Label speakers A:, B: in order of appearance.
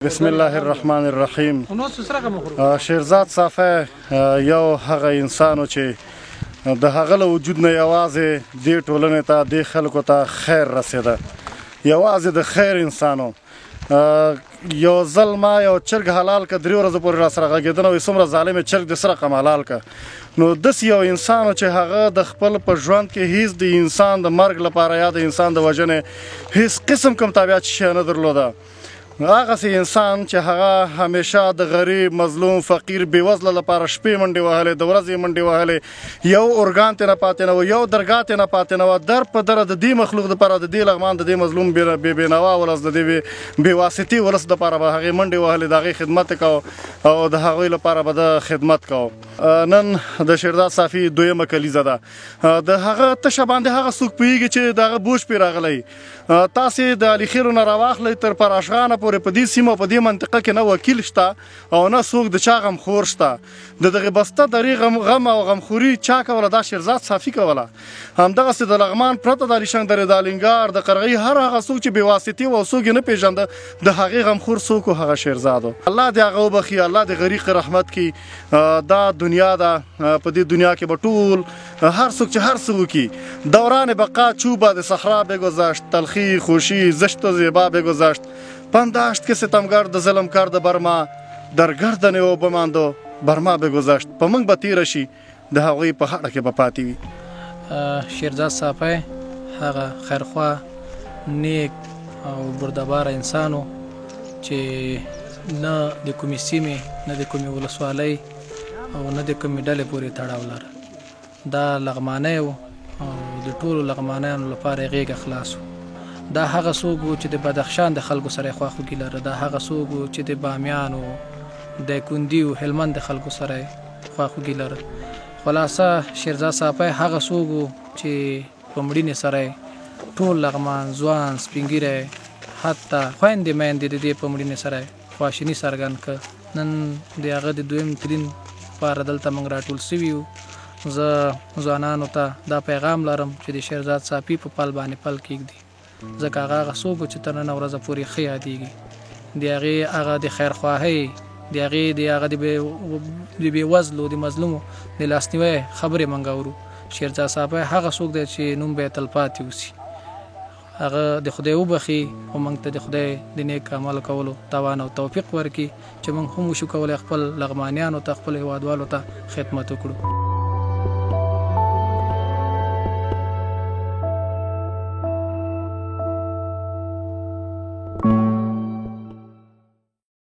A: بسم الله الرحمن الرحیم. شیرزاد صافی یو هغه انسان و چې د هغه له وجود نه یوازې دې ټولنې ته، دې خلکو ته خیر رسېده، یوازې د خیر انسانو. یو ځل ما یو چرګ حلال که، 3 ورځې پورې را سره غږېدنه، وایي څومره ظالم چرګ دې څه رقم حلال که. نو داسې یو انسان و چې هغه د خپل په ژوند کې هیڅ د انسان د مرګ لپاره یا د انسان د وژنې هیڅ قسم کوم تابعیت شی نه درلوده. هغسې انسان چې هغه همیشه د غریب، مظلوم، فقیر، بېوزله لپاره شپې منډې وهلې، د ورځې منډې وهلې، یو ارګان ترې نه پاتې نه و، یو درګاه ترې نه پاتې نه وه، در په دره د دې مخلوق دپاره، د دې لغمان، د دې مظلوم بېنوا ولس، د دې بې واسطې ولس دپاره به هغې منډې وهلې، د هغې خدمت یې کاوه او د هغوی لپاره به ده خدمت کاوه. نن د شیرزاد صافي دویمه کلیزه ده. د هغه تشه باندې هغه څوک پوهېږي چې د هغه بوج پرې راغلی. تاسې د علي خېلو نه راواخلئ تر پراشغانه پورې په دې سیمه، په دې منطقه کې نه وکیل شته او نه څوک د چا غمخور شته. د دغې بسته درې غم او غمخوري چا کوله؟ دا شیرزاد صافي کوله. همدغسې د لغمان پرته د علیشنګ درې، د الینګار، د قرغۍ، هر هغه څوک چې بې واسطې و او څوک یې نه پېژنده، د هغې غمخور څوک و؟ هغه شیرزاد و. الله دې هغه وبخښي، الله دې غریق رحمت کړي. دا دنیا ده، په دې دنیا کې به ټول هر څوک چې هر څه وکړي، دوران بقا چوبه د صحرا بگذشت، تلخی خوشی زشت و زیبا بگذشت، پنداشت که ستمګر د ظلم کرد برما، در گردن او بماندو برما بگذشت. په موږ به تېره شي، د هغوی په هډه کې به پاتې وي.
B: شیرزاد صافی هغه خیرخواه، نیک او بردباره انسان و چې نه د کومې سیمې، نه د کومې ولسوالۍ او نه د کومې ډلې پورې تړاو لره. دا لغمانی و او د ټولو لغمانیانو لپاره یې غېږه خلاص و. دا هغه څوک و چې د بدخشان د خلکو سره یې خواخوږي لره، دا هغه څوک و چې د بامیانو، د کندي او هلمند د خلکو سره یې خواخوږي لره. خلاصه شیرزاد صافی هغه څوک و چې په مړینې سره یې ټول لغمان، ځوان، سپین ږیری، حتی خویندې میندې د دې په مړینې سره یې خواشیني څرګند کړه. نن د هغه د دویم تلین لپاره دلته موږ راټول سوي یو. زه ځوانانو ته دا پیغام لرم چې د شیرزاد صافي په پل باندې پل کېږدي، ځکه هغه هغه څوک و چې تر ننه ورځه پورې ښه یادېږي. د هغې هغه د خیرخواهۍ، د هغې د هغه د بېوزلو، د مظلومو د لاسنیوی خبرې موږ اورو. شیرزاد صافی هغه څوک دی چې نوم به یې تلپاتې اوسي. هغه د خدای وبخښي او موږ ته د خدای د نیک عمل کولو توان او توفیق ورکړي چې موږ هم وشو کولی خپل لغمانیانو ته، خپل هیوادوالو ته خدمت وکړو.